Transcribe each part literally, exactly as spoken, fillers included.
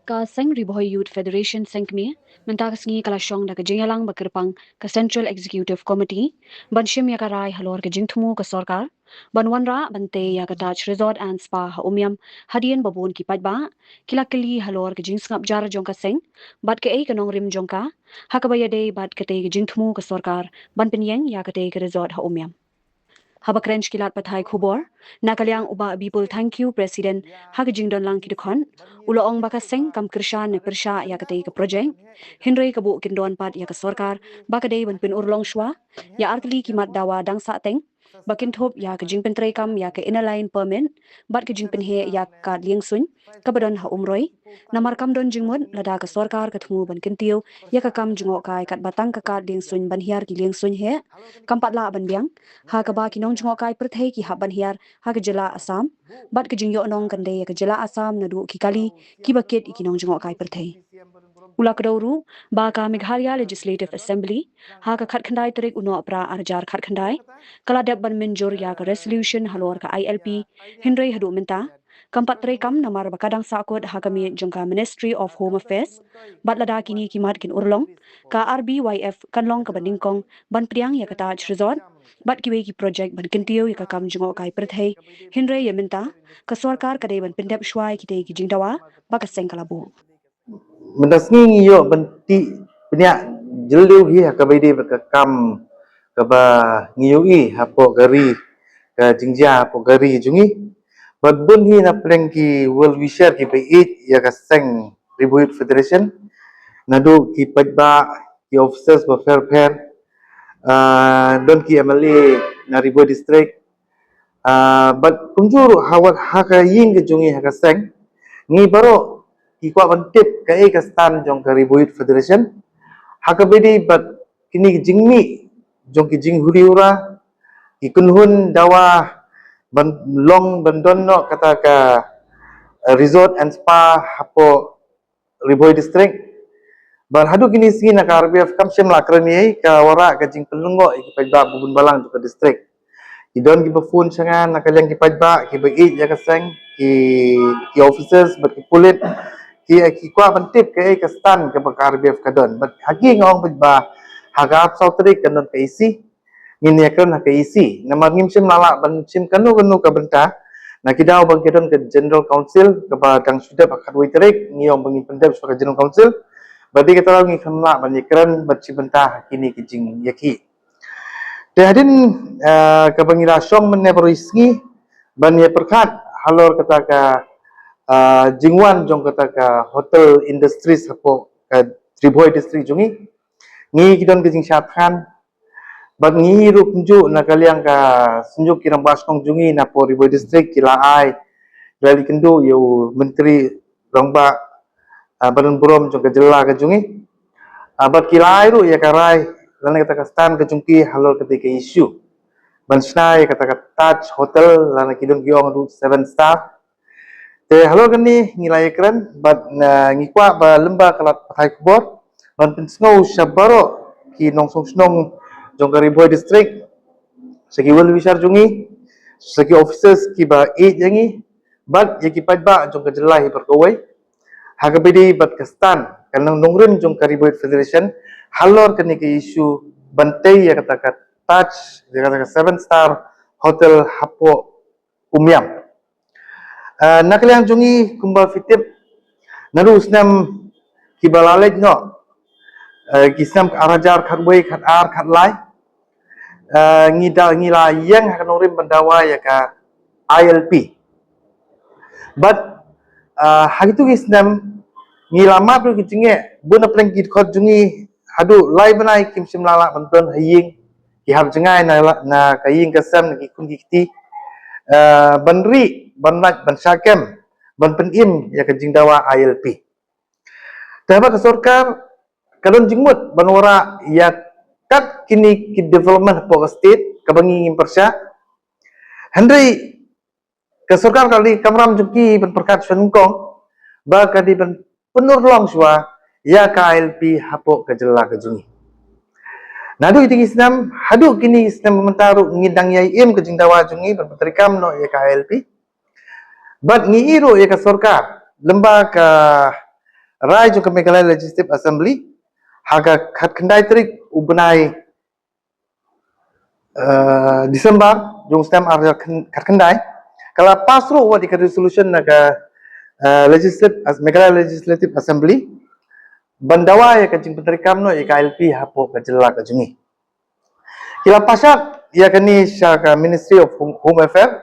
Ka Seng Ri Bhoi Youth Federation Seng Kmie mynta ka sngi ka la shong da ka jingïalang ba kyrpang ka Central Executive Committee ban shim ïa ka rai halor ka jingthmu ka sorkar ban wanrah ban tei ïa ka Taj Resort and Spa ha Umiam, hadien ba bun ki paidbah ki la kylli halor ka jingsngap jar jong ka seng bad kaei ka nongrim jong ka, ha kaba ïadei bad katei ka jingthmu ka sorkar ban pynïeng ïa katei ka resort ha Umiam. Haba kren sha ki lad pathai khubor na ka liang u Bah Bipul Thangkhiew, President, ha ka jingdonlang ki dkhot, u la ong ba ka seng kam kyrshan ne pyrshah ïa katei ka project, hynrei ka buh kyndon pat ïa ka sorkar ba ka dei ban pynurlong shuwa ïa artylli ki mat dawa dang sahteng ba kynthup ïa ka jingpyntreikam ïa ka Inner Line Permit bad ka jingpynheh ïa ka kad liengsuiñ kaba don ha Umroi. Namar kam don jingmut lada ka sorkar ka thmu ban kyntiew ïa ka kam jngohkai katba tang ka kad liengsuiñ ban hiar ki liengsuiñ heh, kam pat lah ban biang, ha kaba ki nongjngohkai pyrthei ki hap ban hiar ha ka jylla Assam bad ka jingïohnong kan dei ïa ka jylla Assam naduh ki kali kiba kit ïa ki nongjngohkai pyrthei. U la kdew ruh ba ka Meghalaya Legislative Assembly ha ka khatkhyndai tarik u Nohprah arhajar khatkhyndai ka la dep ban mynjur ïa ka resolution halor ka I L P, hynrei haduh mynta kam pat treikam namar ba ka dang sahkut ha ka miej jong ka Ministry of Home Affairs. Bad lada kine ki mat kin urlong, ka R B Y F kan long kaba nyngkong ban pdiang ïa ka Taj Resort bad kiwei ki project ban kyntiew ïa ka kam jngohkai pyrthei, hynrei ïa mynta ka sorkar ka dei ban pyndep shuwa ïa kitei ki jingdawa ba ka seng ka la buh. Mynta sngi ngi ïoh ban tih bniah jylliew hi ha kaba ïadei bad ka kam kaba ngi ïohi hapoh ka ri, ka jingjia hapoh ka ri jong ngi. Bad bun hi na pdeng ki well wisher kiba ïeit ïa ka seng Ri Bhoi Youth Federation, naduh ki paidbah, ki officers ba pher pher, ah, don ki M L A na Ri Bhoi District, ah, bad kumjuh ruh ha wat ha ka ïing ka jong ngi ha ka seng, ngi baroh ki kwah ban tip kaei ka stand jong ka Ri Bhoi Youth Federation ha kaba ïadei bad kine ki jingmih jong ki jinghuri hura, ki kynhun dawa ban long ban don noh kata ka, eh, resort and spa hapoh Ri Bhoi District. Bad haduh kine sngi na ka R B F kam shym la kren ei, ka wanrah ka jingpynlyngngoh ïa ki paidbah ba bun balang jong ka district. Ki don kiba phone sha nga na ka liang ki paidbah kiba ïeit ïa ka seng, ki, ki officers bad ki pulit, ki, ki kwah ban tip kaei ka stand kaba ka R B F ka don. Bad ha ki nga ong paidbah, ha ka arphew saw tarik kan don ka E C, ngin ïakren ha ka E C. Namar ngim shym la lah ban shim kano kano ka bynta na ki daw ba ki don ka General Council kaba dang shu dep ha ka khatwei tarik, ngi ong ba ngin pyndep shuwa ka General Council. Bad dei kata ruh ngim lah ban ïakren bad shi bynta ha kine ki jingïakhih. Te hadien, eh, kaba ngi la shong mynne baroh sngi ban ïa pyrkhat halor kata ka, eh, jingwan jong kata ka hotel industries hapoh ka Ri Bhoi District jong ngi. Ngi ki don ka jingshad than bad ngi ruh kumjuh na ka liang ka Synjuk ki Rangbah Shnong jong ngi na poh Ri Bhoi District ki la ai, la leit kynduh ïa u Myntri Rangbah, ah, ba donburom jong ka jylla ka jong ngi. Ah, bad ki la ai ruh ïa ka rai lane kata ka stand ka jong ki halor kata ka issue ban shna ïa kata ka Taj Hotel lane ki don ki ong ruh seven star. Te halor kane ngi la ïakren bad, ah, ngi kwah ba lyngba ka lad pathai khubor ban pynsngew sha baroh ki nongshong shnong jong ka Ri Bhoi District, sha ki well wisher jong ngi, sha ki officers kiba ïeit ïa ngi bad ïa ki paidbah jong ka jylla hi baroh kawei ha kaba ïadei bad ka stand ka nong nongrim jong ka Ri Bhoi Federation halor kane ka issue ban tei ïa kata ka Taj, ïa kata ka seven star hotel hapoh Umiam. Ah, na ka liang jong ngi kumba phi tip, naduh u snem kiba la leit noh, ah, ki snem arhajar khatwei, khatar, khatlai, ah, ngi da, ngi la ïeng ha ka nongrim ban dawa ïa ka I L P. Bad, ah, ha kitu ki snem ngi la mad ruh ki jingeh, bun na pdeng ki dkhot jong ngi haduh lai bnai kim shym la lah ban don ha ïing, ki hap jngai na, na ka ïing ka sem na ki khun ki kti, eh, ban rieh, ban lait, ban shah kem, ban pynim ïa ka jingdawa I L P. Te haba ka sorkar ka don jingmut ban wanrah ïa kat kine ki development hapoh ka state kaba ngi ngim pyrshah. Hynrei ka sorkar ka la dei kamram jong ki ban pyrkhat shuwa nyngkong ba ka dei ban pynurlong shuwa ïa ka I L P hapoh ka jylla ka jong ngi. Naduh ïa ki snem haduh kine ki snem mynta ruh ngi dang ïai im ka jingdawa jong ngi ban pyntreikam noh ïa ka I L P. Bad ngi ïohi ruh ïa ka sorkar lyngba ka rai jong ka Meghalaya Legislative Assembly ha ka khatkhyndai tarik u bnai, eh, December jong u snem ar hajar khatkhyndai, ka la pass ruh wat ïa ka resolution na ka, eh, Legislative, Meghalaya Legislative Assembly ban dawa ïa ka jingpyntreikam noh ïa ka I L P hapoh ka jylla ka jong ngi. Ki la pashat ïa kane sha ka Ministry of Home, Home Affairs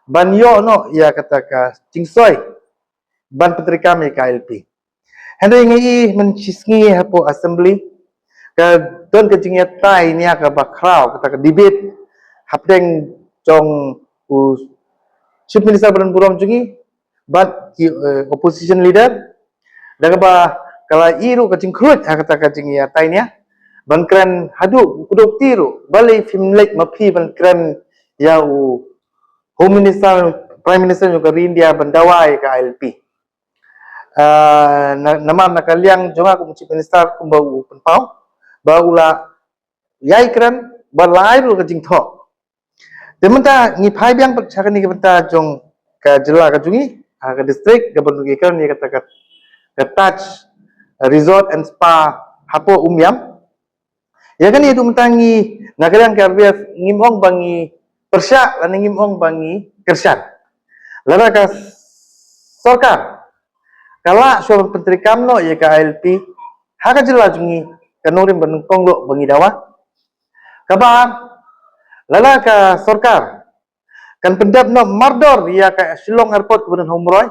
ban ïoh noh ïa kata ka jingsoi ban pyntreikam ïa ka I L P. Hynrei ngi i mynshisngi hapoh Assembly ka don ka jingïatai nia kaba khraw, kata ka debate hapdeng jong u Chief Minister ba don burom jong ngi bad ki, eh, opposition leader, da kaba ka la i ruh ka jingkhruit ha kata ka jingïatai nia ban kren haduh u kdew kti ruh, balei phim leit ma phi ban kren ïa u Home Minister, Prime Minister jong ka ri India ban dawa ïa ka I L P. Ah, na, namar na ka liang jong nga kum u Chief Minister kumba u pynpaw ba u la ïai kren ba la ai ruh ka jingthoh. Te mynta ngi phai biang pat sha kane ka bynta jong ka jylla ka jong ngi, ha ka district kaba ngi kren ïa kata ka, ka Taj Resort and Spa hapoh Umiam. Ïa kane haduh mynta ngi na ka liang ka R B F ngim ong ba ngi pyrshah lane ngim ong ba ngi kyrshan. Lada ka sorkar ka lah shuwa ban pyntreikam noh ïa ka I L P ha ka jylla jong ngi, ka nongrim ba nyngkong ruh ba ngi dawa. Kaba ar, lada ka sorkar kan pyndep noh mardor ïa ka Shillong Airport kaba don ha Umroi,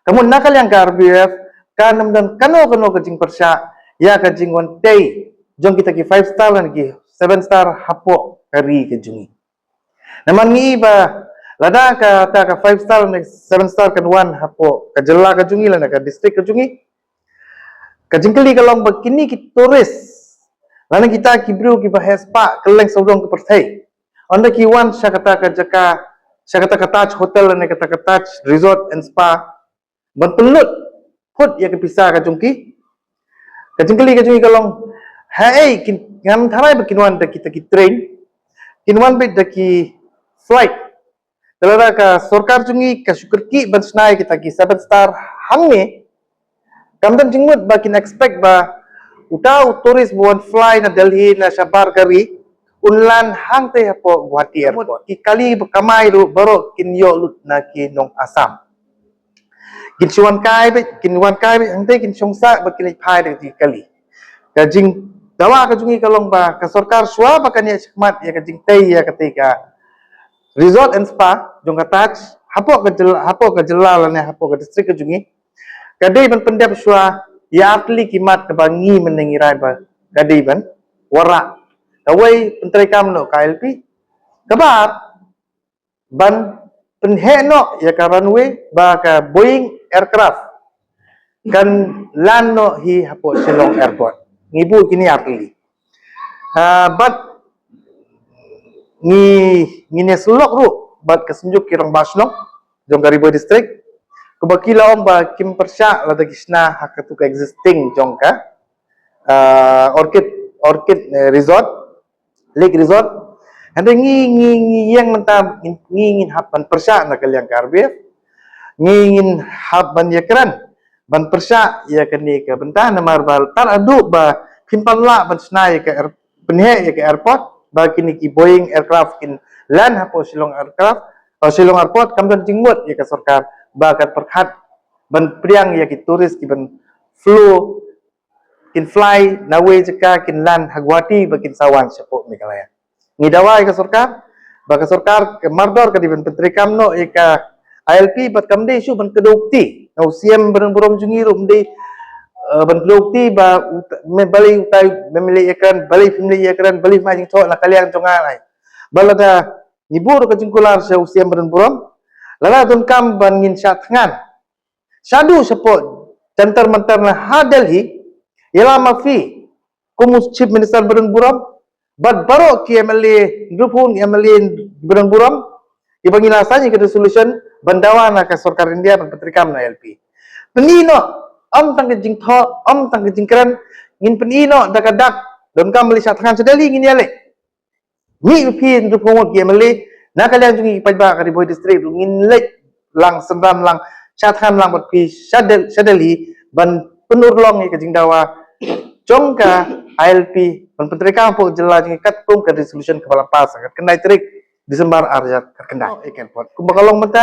ka mut na ka liang ka R B F kan ym don kano kano ka jingpyrshah ïa ka jingwan tei jong kita ki five star lane ki seven star hapoh ka ri ka jong ngi. Namar ngi i ba lada kata ka five star lane seven star kan wan hapoh ka jylla ka jong ngi lane ka district ka jong ngi, ka jingkylli ka long ba kine ki tourist lane kita ki briew kiba heh spah kylleng sawdong ka pyrthei, ynda ki wan sha kata ka jaka, sha kata ka Taj Hotel lane kata ka Taj Resort and Spa ban pynlut phut ïa ka pisa ka jong ki. Ka jingkylli ka jong ki ka long, haei kin, ngam tharai ba kin wan da kita ki train, kin wan beit da ki flight. Te lada ka sorkar jong ngi ka shu kyrkieh ban shna ïa kita ki seven star hangne, kam don jingmut ba kin expect ba uta u tourist ba wan fly na Delhi na shabar ka ri un land hangtei hapoh Guwahati Airport. Ki kali ba kamai ruh baroh kin ïoh lut na ki nong Assam. Kin shu wan kai beit, kin wan kai beit hangtei, kin shong sah bad kin leit phai da ki kali. Ka jingdawa ka jong ngi ka long ba ka sorkar shuwa ba kan ïa shakmat ïa ka jingtei ïa katei ka resort and spa jong ka Taj hapoh ka jylla, hapoh ka jylla lane hapoh ka district ka jong ngi, ka dei ban pyndep shuwa ïa artylli ki mat kaba ngi mynne ngi rai ba ka dei ban wanrah. Kawei, pyntreikam noh ka I L P. Kaba ar, ban pynheh noh ïa ka runway ba ka Boeing aircraft kan land noh hi hapoh Shillong Airport. Ngi buh kine artylli. Ah, bad ngi, ngin ïasyllok ruh bad ka Synjuk ki Rangbah Shnong jong ka Ri Bhoi District, kaba ki la ong ba kim pyrshah lada ki shna ha katu ka existing jong ka, ah, Orchid, Orchid, eh, Resort, Lake Resort. Hynrei ngi, ngi, ngi ïeng mynta, ngi, ngi ngin hap ban pyrshah na ka liang ka R B F. Ngi ngin hap ban ïakren ban pyrshah ïa kane ka bynta namar ba tad haduh ba phim pat lah ban shna ïa ka air-, pynheh ïa ka airport, ba kine ki Boeing aircraft kin land hapoh Shillong aircraft, hapoh Shillong Airport, kam don jingmut ïa ka sorkar ba kan pyrkhat ban pdiang ïa ki tourist kiban flew, kin fly na wei jaka, kin land ha Guwahati ba kin sa wan shapoh Meghalaya. Ngi dawa ïa ka sorkar ba ka sorkar ka mardor ka dei ban pyntreikam noh ïa ka I L P bad kam dei shuh ban kdew kti. Na u C M ba don burom jong ngi ruh ym dei, eh, ban kdew kti ba uta-, me-, balei utai mem leit ïakren, balei phim leit ïakren, balei phim ai jingthoh na ka liang jong nga. Ai ba lada ngi buh ruh ka jingkular sha u C M ba don burom, lada donkam ban ngin shah thngan shaduh shapoh Jantar Mantar na ha Delhi, ïalam ma phi kum u Chief Minister ba don burom bad baroh ki M L A, hynriewphew M L A ba don burom, kiba ngi la sign ïa ka resolution ban dawa na ka sorkar India ban pyntreikam na I L P. Pyni noh, ym tang ka jingthoh, ym tang ka jingkren, ngin pyni noh da ka dak. Donkam ban leit shah thngan sha Delhi, ngin ïaleit. Mih phi hynriewphew ngut ki M L A na ka liang jong ngi ki paidbah ka Ri Bhoi District ruh ngin leit lang, synran lang, shah thngan lang bad phi sha Del-, sha Delhi. ban pynurlong ïa ka jingdawa jong ka I L P ban pyntreikam hapoh jylla jong ngi katkum ka resolution kaba la pass ha ka khyndai tarik December ar hajar khyndai. Airport kumba ka long mynta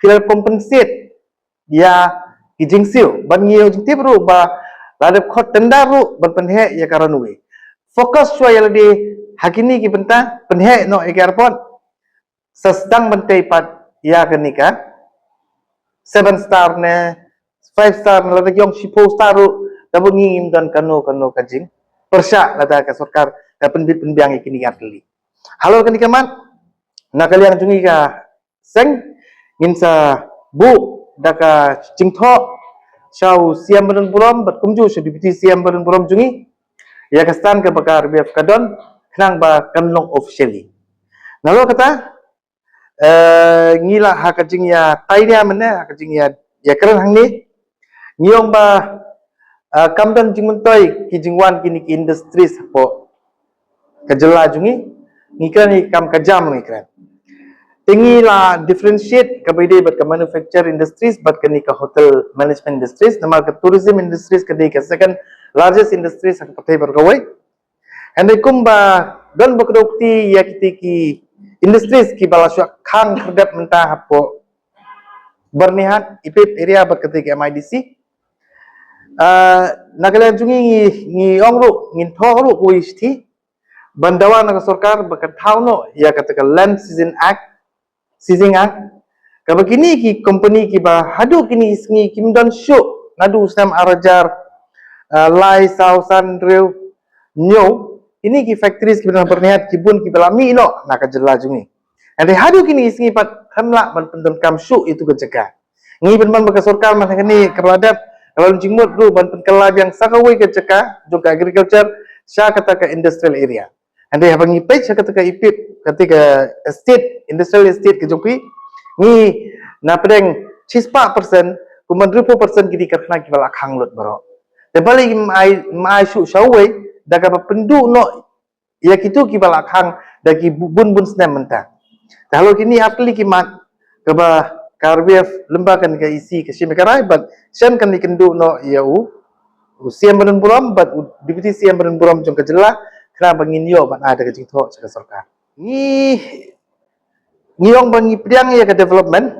phi la compensate ïa ki jingsiew ban ngi ïoh jingtip ruh ba la dep khot tender ruh ban pynheh ïa ka runway. Focus shuwa ïa lade ha kine ki bynta, pynheh noh ïa ka airport. Sa sdang ban tei pat ïa kane ka seven star ne five star ne lada ki ong shiphew star ruh, tangba ngi ngim don kano kano ka jingpyrshah lada ka sorkar ka pynbit pynbiang ïa kine ki artylli. Halor kane ka mat, na ka liang jong ngi ka seng ngin sa buh da ka jingthoh sha u C M badonburom bad kumjuh sha u Deputy C M badonburom jong ngi ïa ka stand kaba ka R B F ka don khnang ba kan long officially. Nalor kata, eh, ngi la ha ka jingïatainia mynne, ha ka jingïa ïakren hangne, ngi ong ba, eh, kam don jingmyntoi ki jingwan kine ki industries hapoh ka jylla jong ngi, ngi kren ngi kam ka jam ngi kren. Te ngi la differentiate kaba ïadei bad ka manufacture industries bad kane ka hotel management industries, namar ka tourism industries ka dei ka second largest industries ha ka pyrthei baroh kawei. Hynrei kumba don ba ka dei ïa kiti ki industries kiba la shu khang khyrdep mynta hapoh Byrnihat, Ipip area bad kata ka M I D C. Ah, na ka liang jong ngi ngi ong ruh, ngin thoh ruh kawei shithi ban dawa na ka sorkar ba kan thaw noh ïa kata ka Land Seizing Act, Seizing Act. Kaba kine ki company kiba haduh kine ki sngi kim don shuh naduh u snem ar hajar, ah, lai saw san hynriew hynñiew, kine ki factories kiba don ha Byrnihat ki bun kiba la mih noh na ka jylla jong ngi. Hynrei haduh kine ki sngi pat khlem lah ban pyndonkam shuh ïa tu ka jaka. Ngi pynban ba ka sorkar mynta kane kaba la dep ka la long jingmut ruh ban pynkylla biang sa kawei ka jaka jong ka agriculture sha kata ka industrial area. Hynrei haba ngi peit sha kata ka Ipip, kata ka estate, industrial estate ka jong phi, ngi na pdeng shispah percent kumba hynriewphew percent ki dei karkhana kiba la khang lut baroh. Te balei ngim ai, ngim ai shuh sha uwei da kaba pynduh noh ïa kitu kiba la khang da ki bu-, bun bun snem mynta. Te halor kine artylli ki mat kaba ka R B F lyngba kane ka E C ka shim ïa ka rai bad shen kan ïakynduh noh ïa u, u C M badonburom bad u Deputy C M badonburom jong ka jylla khnang ba ngin ïoh ban ai da ka jingthoh sha ka sorkar. Ngi, ngi ong ba ngi pdiang ïa ka development,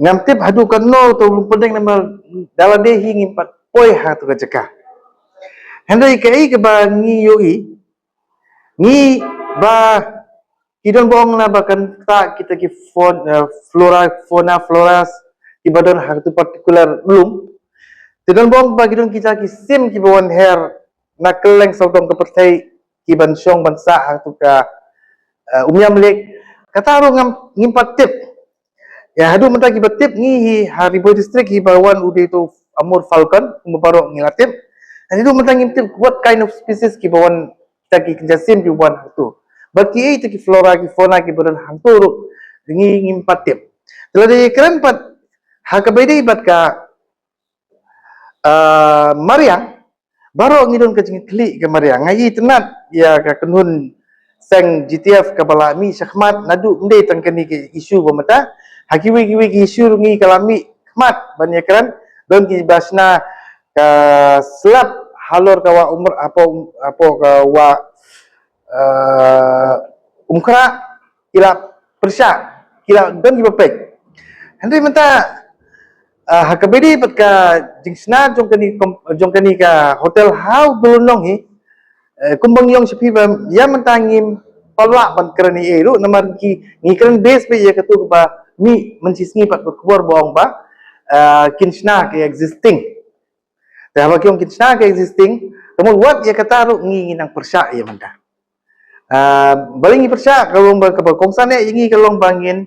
ngam tip haduh katno to u lum pdeng namar da lade hi ngim pat poi ha tu ka jaka. Hynrei kaei kaba ngi ïohi, ngi ba ki don ba ong na ba kan ta kita ki fon-, eh, flora, fauna, floras kiba don ha tu particular lum. Te don ba ong ba ki don kita ki sim kiba wan her na kylleng sawdong ka pyrthei kiban shong ban sah ha tu ka, eh, Umiam Lake. Kata ruh ngam, ngim pat tip. Ïa, haduh mynta kiba tip ngi hi ha Ri Bhoi District hi ba wan u dei tu Amur Falcon, kumba baroh ngi la tip. Haduh mynta ngim tip what kind of species kiba wan, kita ki kynja sim kiba wan hangtu. Bad kiei kita ki flora ki fauna kiba don hangtu ruh ngi ngim pat tip. Te lada kren pat ha kaba ïadei bad ka ah, mariang, baroh ngi don ka jingkhlieh ka mariang. Nga itynnad ïa ka kynhun seng G T F kaba la mih shakhmat naduh ym dei tang kane ka issue ba mynta. Ha kiwei kiwei ki issue ruh ngi ka la mih khmat ban ïakren, don kiba shna ka slap halor ka wah Umkhrah, hapoh, hapoh ka wah, ah, Umkhrah, ki la pyrshah, ki la don kiba peit. Hynrei mynta, ah, ha kaba ïadei bad ka jingshna jong kane kom-, jong kane ka hotel ha u Dollunong hi, eh, kumba ngi ong sha phi ba ïa mynta ngim pat lah ban kren ei ei ruh namar ki, ngi kren base beit ïa katu kaba mih mynshisngi pat ka khubor ba ong ba, ah, kin shna ka existing. Te haba ki ong kin shna ka existing, ka mut wat ïa kata ruh ngi ngi nang pyrshah ïa mynta. Ah, balei ngi pyrshah, ka long ba kaba kongsan eh ïa ngi ka long ba ngin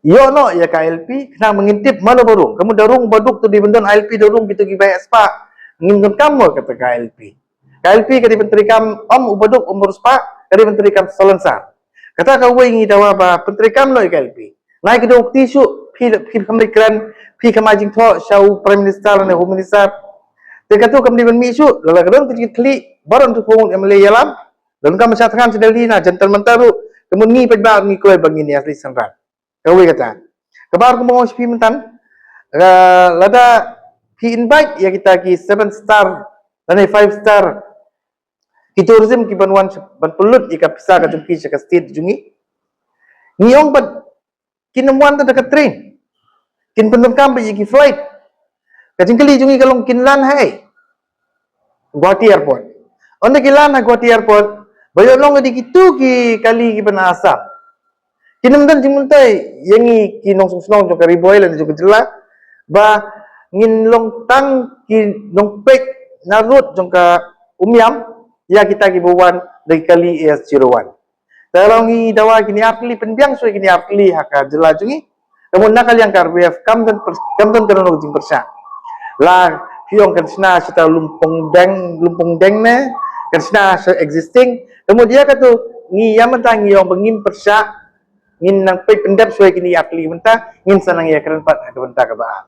ïoh noh ïa ka I L P, khnang ba ngin tip mano ba rung. Ka mut da rung ba duk tu dei ban don I L P, da rung kitu kiba heh spah, ngim donkam mo kata ka I L P. Ka I L P ka dei ban treikam ym uba duk ym uba riewspah, ka dei ban treikam salonsar. Kata kawei ngi dawa ba pyntreikam noh ïa ka I L P. Nai ka dei u kti shuh, phi, phi kham leit kren, phi kham ai jingthoh sha u Prime Minister ne Home Minister. Te katu kam dei ban mih shuh, lada ka don ka jingkhlieh, baroh tu phi M L A ïalam, don kam sha thngan sha Delhi na Jantar Mantar ruh, te mut ngi paidbah ngi kloi ba ngin ïa leit synran. Kawei kata. Kaba ar kumba ong sha phi mynta, Ah, lada phi invite ïa kita ki seven star lane five star ki tourism ki ban wan ban pynlut ïa ka pisa ka jong ki sha ka state jong ngi. Ngi ong pat kin ym wan da ka train. Kin pyndonkam pat ïa ki flight. Ka jingkylli jong ngi ka long kin lan haei? Guwahati Airport. Ynda ki lan ha Guwahati Airport, ba ïoh long ïa kitu ki kali kiba na Assam. Kin ym don jingmyntoi ïa ngi ki nongshong shnong jong ka Ri Bhoi lane jong ka jylla, ba ngin long tang ki nongpeit na road jong ka Umiam ïa kita kiba wan da ki kali A S zero one. Te lada ngi dawa kine ki artylli, pynbiang shuwa kine ki artylli ha ka jylla jong ngi. Ka mut na ka liang ka R B F kam don pys-, kam don kano kano ka jingpyrshah. La phi ong kan shna shata Lumpong Deng, Lumpong Deng ne kan shna sha existing. Ka mut ïa katu ngi ïa mynta ngi ong ba ngim pyrshah, ngin nang peit pyndep shuwa kine ki artylli mynta, ngin sa nang ïakren pat ha ka bynta kaba ar.